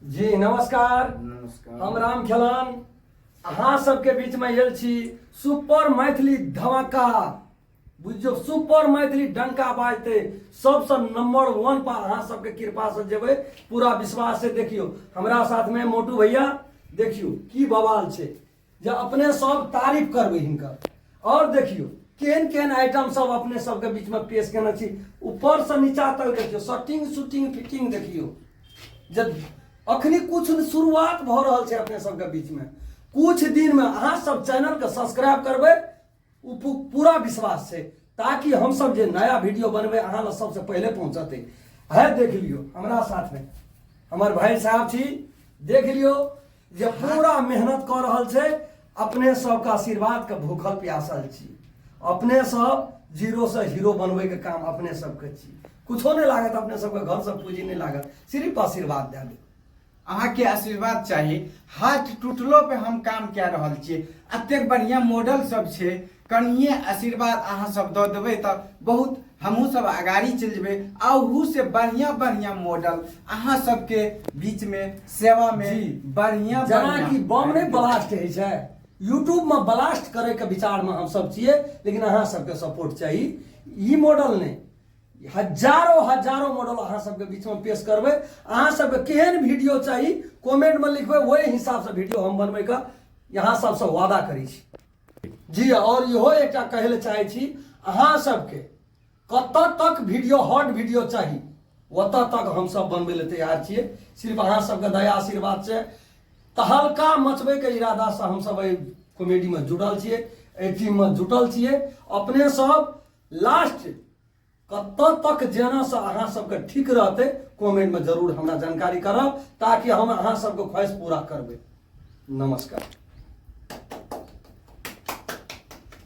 जी नमस्कार। नमस्कार। हम राम खेलान अहाँ सबके बीच में आयल छी सुपर मैथिली धमाका, बुझियौ सुपर मैथिली डंका बाजते सबसँ नंबर 1 पर अहाँ सबके कृपा से जेबै, पूरा विश्वास से। देखियौ हमरा साथ में मोटू भैया, देखियौ की बवाल छै जे अपने सब तारीफ करबै हिनकर। और देखियौ केहन केहन आइटम सब अपने सबके बीच में पेश केने छी, ऊपर से नीचा तक देखियौ शर्टिंग शूटिंग फिटिंग। देखियौ जे अखनी कुछ शुरुआत भऽ रहल छै अपने सबके बीच में, कुछ दिन में अहाँ सब चैनल के सब्सक्राइब करबै, ओ पूरा विश्वास छै, ताकि हम सब जे नया वीडियो बनबै अहाँ लग सबसे पहिले पहुँचतै। है देख लियौ हमरा साथमे हमर भाई साहब छी, देख लियौ जे पूरा मेहनत कऽ रहल छै। अपने सबके आशीर्वाद के भूखल प्यासल छी, अपने सब जीरो से हीरो बनबै के काम अपने सबके छी। कुछो नहि लागत अपने सबके, घर से पूंजी नहि लागत, सिर्फ आशीर्वाद दए देब। अहाँके आशीर्वाद चाही। हाथ टूटलो पे हम काम कए रहल छियै, एतेक बढ़िया मॉडल सब छै, कनिये आशीर्वाद अहाँ सब दऽ देबै तऽ बहुत हमहूँ सब अगाड़ी चलि जेबै, आ ओहू से बढ़िया बढ़िया मॉडल अहाँ सबके बीच में सेवा में जी। बढ़िया जेना बढ़िया कि बम नहि ब्लास्ट होइ छै, यूट्यूब में ब्लास्ट करे के विचार में हम सब छियै, लेकिन अहाँ सबके सपोर्ट चाही। ई मॉडल नहि, हजारों हजारों मॉडल अहाँ सबके बीच में पेश करबै। अहाँ सबके केहन वीडियो चाही कमेंट में लिखबै, ओहि हिसाब से वीडियो हम बनबै के यहाँ सबसे वादा करै छी जी। और इहो एकटा कहै लए चाहै छी, अहाँ सबके कतऽ तक वीडियो हॉट वीडियो चाही ओतऽ तक हम सब बनबै लए तैयार छियै। सिर्फ अहाँ सबके दया आशीर्वाद से तहलका मचबैके इरादासँ हम सब एहि कॉमेडीमे जुड़ल छियै, एहि टीममे जुटल छियै। अपने सब लास्ट कतऽ तक जेना से अहाँ सबके ठीक रहतै कमेंटमे जरूर हमरा जानकारी करब, ताकि हम अहाँ सबके ख्वाहिश पूरा करबै। नमस्कार।